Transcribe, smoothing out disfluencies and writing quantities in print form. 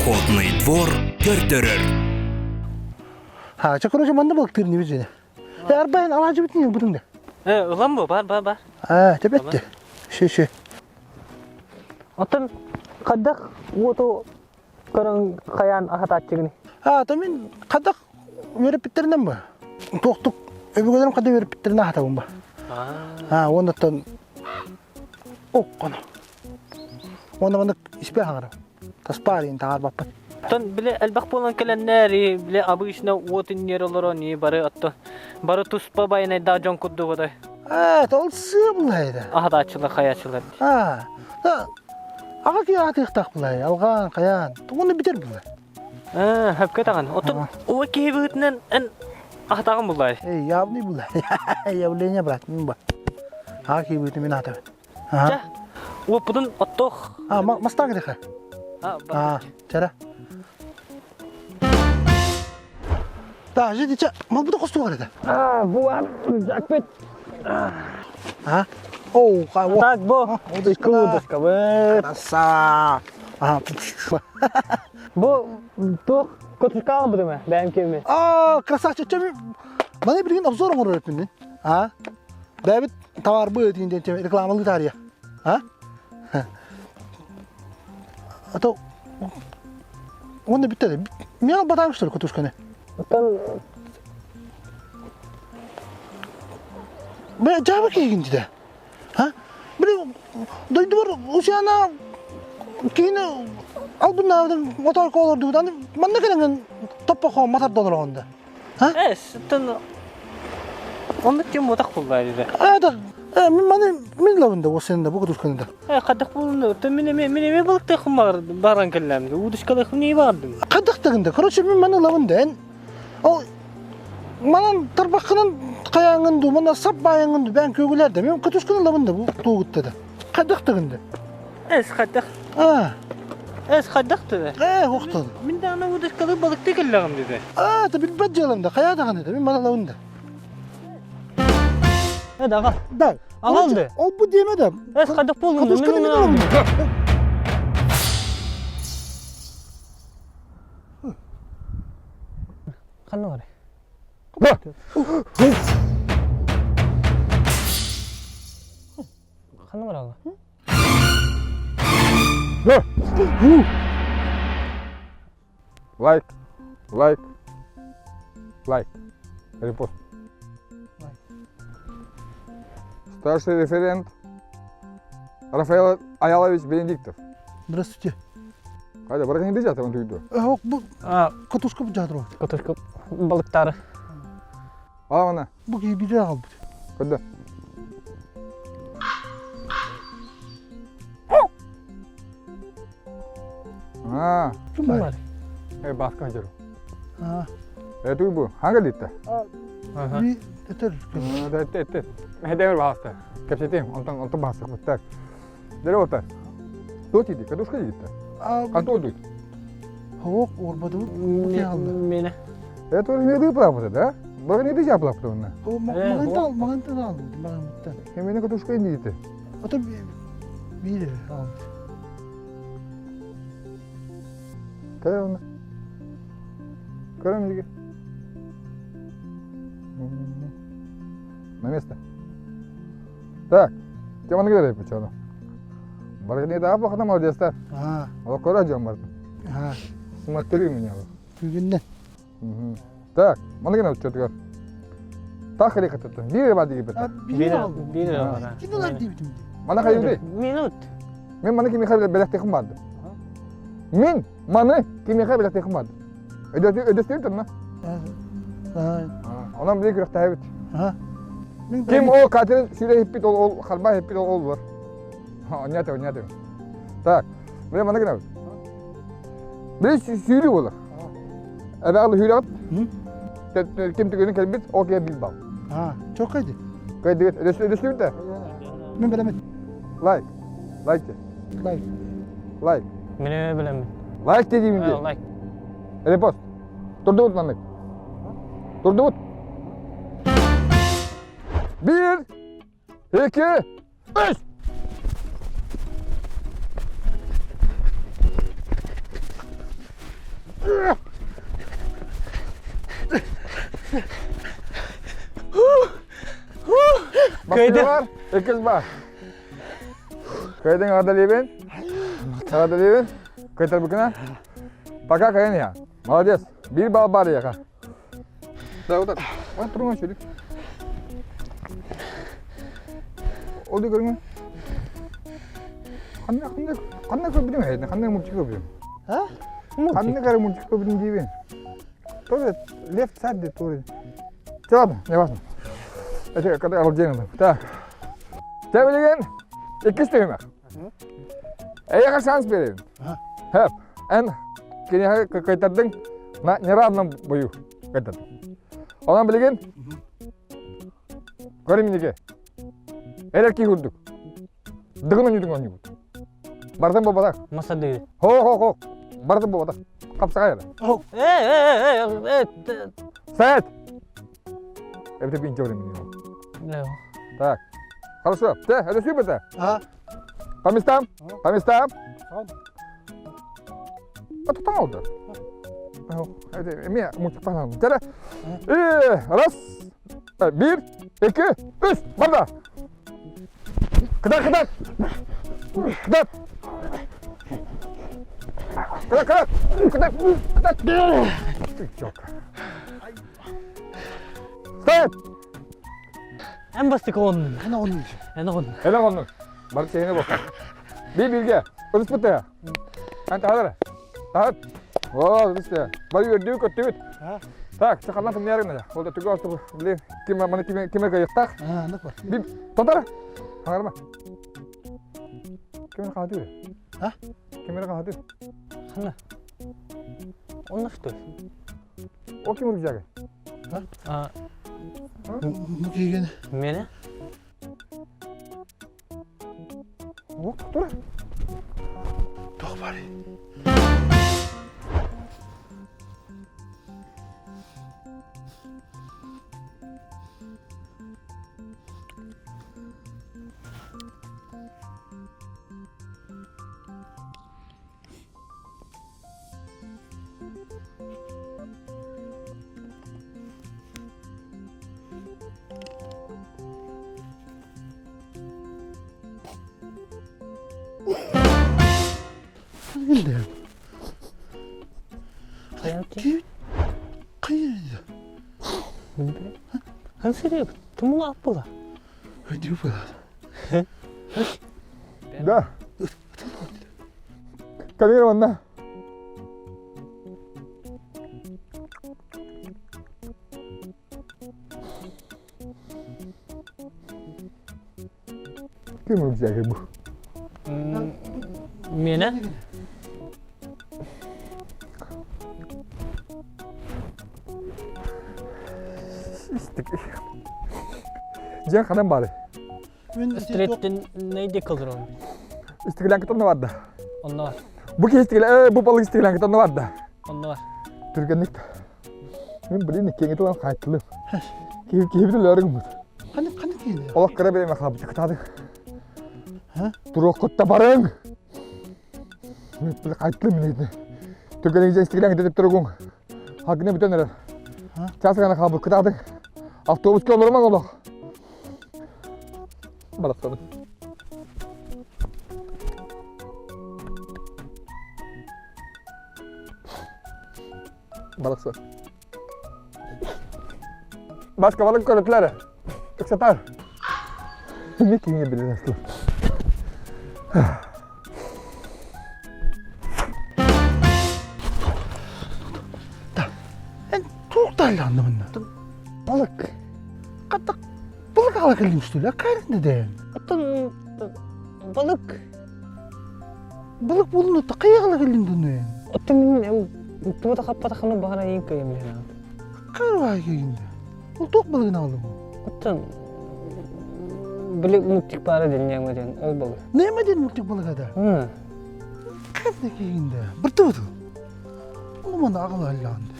Походный двор көрдөрөр. Ha, чэ, короче, манна балыктыыр инибит дьине. Э, арбайын алаадьыбыт не ылбытыҥ да? Э, ылан бу, бар, бар, бар. А, тэбэтти. Ши, ши. Оттон хайдах уоту көрөн хайаан аһатааччыгыный? А, то мин хайдах үөрэппиттэринэн ба. Туохтук өбүгэлэрим хайдах үөрэппиттэринэн аһатабын ба. А, уоннаттан окконо. Уонна маннык испэ хаҥарам. Таспаар иин таҥарбаппын. Оттон бile элбэх буолан кэлэннэр, бile обычно уот инньэр олорон, и бары оттон бары туспа байанайдаах дьон курдук отой. Ээ, ол сыа булайда. Аһатааччылар, хайааччылар. Аа, аҕа киһи аатыахтаах булай, алҕаан, хайаан, тугуну бүтэр булай. Ээ, хөпкө таҕан. Оттон уо киһи быһыытынан эн аһатаҕын булай. Эй, явный булай. Явление, брат, мин ба. Аҕа киһи быһыытынан мин аһатабын. Чэ, уоппутун оттуох. А, мастаан кириха. А, чара. Да, жди, чэ, малбыта хостугар это. А, бу акпет. А? Оу, ха, Так, бу. Удочка, Удочка, Краса. А, Бу туох котушка албытым бэйэм киэми. А, красавчик, чэ, маны билигин обзор оҥорор эппин. А? Бэйэбит Товарбы диэн рекламалыы таарыйа. А? А то уонна бүттэ да. Мен албатаам что ли кутушканы? Оттон Бе жаба киигин дии. А? Били дойдубар Усяна киини албыннаабытын моторка олордубут. Аны манна кэлэн топпохоо матар долороҕунда. Э, оттон оннук ким буотах булла диде. А, да. Э, мин маны мин лабында осенда бу кутушканы да. Э, хайдах булунду? Оттон мин эме мин эме балыктыахым бар баран кэллэм. Удочкалыахым не бардым. Хайдах тагында. Короче, мин маны лабында эн ол манан тарбаххынан хайааңын ду, мана сап баайаңын ду бээн көгүлэр да. Мен кутушканы лабында бу тугутта да. Хайдах тагында. Эс хайдах. А. Эс хайдах да. Э, охтон. Мин даҕаны удочкалыы балыкты кэллэҕим диде. А, это билбэт дьыалам да, хайа даҕаны да, мин маны лабын да. Э, даҕа. Да. Аҕалды. Ол бу диэмэ да. Эс хайдах буоллун? Катушканы мин ылабын. Ханна бар? Ханна бараҕа? Лайк, лайк, лайк. Репост. Старший референт Рафаэл Аялович Бенедиктов. Здравствуйте. Қайда барған енді жатыр он Ок, бу катушка бу жатыр. Катушка балыктары. Ала мана. Бу киһи биир аҕалбыт. Көрдө. Аа. Ким бар? Э, баска жүрү. Аа. Э, туй бу. Ханга дитте? Би этер. Эт, эт, эт. Хедемир баста. Кепсетим, онтон онтон басык бут. Дере ота. Тот иди, кадушка дитте. Канто дуйт. Хоок, орбаду. Мені. Это не ты плапата, да? Бага не ты жа плапата онна. Маған маған та алды, маған бітті. Мені кадушка иди. Ата биир алды. Кая онна? Көрөм жиге. На место. Так, теманы керек почему? Баргани да плохо молодец да. А. Ол көрө жон бар. А. Смотри меня. Күгүннен. Так, маны гына өтчөтүгөр. Так рекатыттын. Бир ба диги бит. Бир алды. Бир алды. Ким алар дейбитим. Мана хайырды. Минут. Мен маны кимиха белектехим барды. Мен маны кимиха белектехим барды. Өдөстүрүп турна. Онон били күрөхтәһэбит. Ким ол катерин сүрэ хиппит ол ол харба хиппит ол ол бар. Оннята оннята. Так, бile маны гынабыт. Бile сүүрүү болар. Эбэҕэл сүүрэҕит. Ким түгэнин кэлбит, ол киһи бил бал. Чок кайды. Кайдыгыт, өдөстүбүт да? Мен билемин. Лайк. Лайк. Лайк. Лайк. Мен билемин. Лайк дедим де. Лайк. Репост. Турдубут маннык. Турдубут. Бир, эки, үч. Бастыҥ бар, иккис бар. Кыайдың ардалиибин. Ардалиибин. Кыайтарбыкына. Пока кыайан я. Молодец. Биир балл бар яха. Да, вот так. Вот туруҥа сүрүк. Ол да көрүҥ. Ханна ханна ханна көрбүтүҥ эһэтин? Ханна мультик көрбүтүҥ? А? Ханна көрө мультик көрбүтүҥ диибин? Тоже left side тоже. Ладно, не важно. Это когда обалденно. Так. Дьэ билигин иккис түһүмэх. Эйиэхэ шанс биэрэбин. Хэп. Эн киниэхэ кыайтардыҥ на неравном бою кыайтардыҥ. Онон билигин көрүм инники. Эрэр киһи курдук. Дыгын оонньуутун оонньуубут. Барытын буолбатах. Масадыы. Хо-хо-хо. Барытын буолбатах. Хапсаҕай эрэ. Э, э, э, э, Сәт! Это бинте времени. Так. Хорошо. Ты, это все это? А? По местам? По местам? А то там алды. Эме мультик панам. Тәрі. Раз, бір, екі, үш, барда. Кыдар, кыдар. Кыдар. Кыдар, кыдар. Кыдар, кыдар. Ты, Стоп! Эн бастакы оннун. Эн оннун. Эн оннун. Эн оннун. Бар сене бокка. Би бирге. Ырыспыт Эн таһар. Таһар. О, ырыспыт. Бар үрдүү көттүбүт. Так, сахалан тымнярын. Ол да түгө алты били ким маны ким киме кайыктак. А, нык бар. Би тотар. Хаңарма. Кимин хааты? А? Кимин хааты? Хана. Онно что? О ким рюкзагы? А, Бу кийген. Мені? О, тур. Туох барый? Билдим. Хансыры тумула аппыла. Да. Камера онна. Ким рюкзагы бу? Мені? Дьэ ханан баары? Стреттен нейде кылдырон? Истигилэн кытанна барда. Онно бар. Бу киһи истигилэ, бу балык истигилэн кытанна барда. Онно бар. Түргэнник. Мин блин киэҥи тылан хаайтылым. Киһи киһибит өлөрүҥ Ханнык ханнык киһини? Олох кыра бириэмэ хаалбыт кытаатыҥ. Туруоххутта барыҥ. Мин хайттым мин Түргэнник дьэ истигилэн кытатып туругуҥ. Хагына бүтэн эрэр. Чаас гана хаалбыт кытаатыҥ. Автобуска олорумаҥ олох. Барахсаны. Барахсан. Баска балык көрөтүлэр. Ыксатар. Кими киҥи билин аслы. Эн туох тааллаанна манна? Балык. Хата балык аҕала кэллиҥ что ли? Кайрын деден. Оттон балык. Балык буолун отто хайа аҕала кэллиҥ дунуен? Оттон мин туота хаппатахына баҕара иин кыйым билэн. Хайа киһинде? Ол туох балыгын аҕалым? Оттон били мультик баара дэннэҥ диэн ол балык. Нема диэн мультик балыга да? Хайда киһинде? Бырты буту. Ону мана аҕала аллаанды.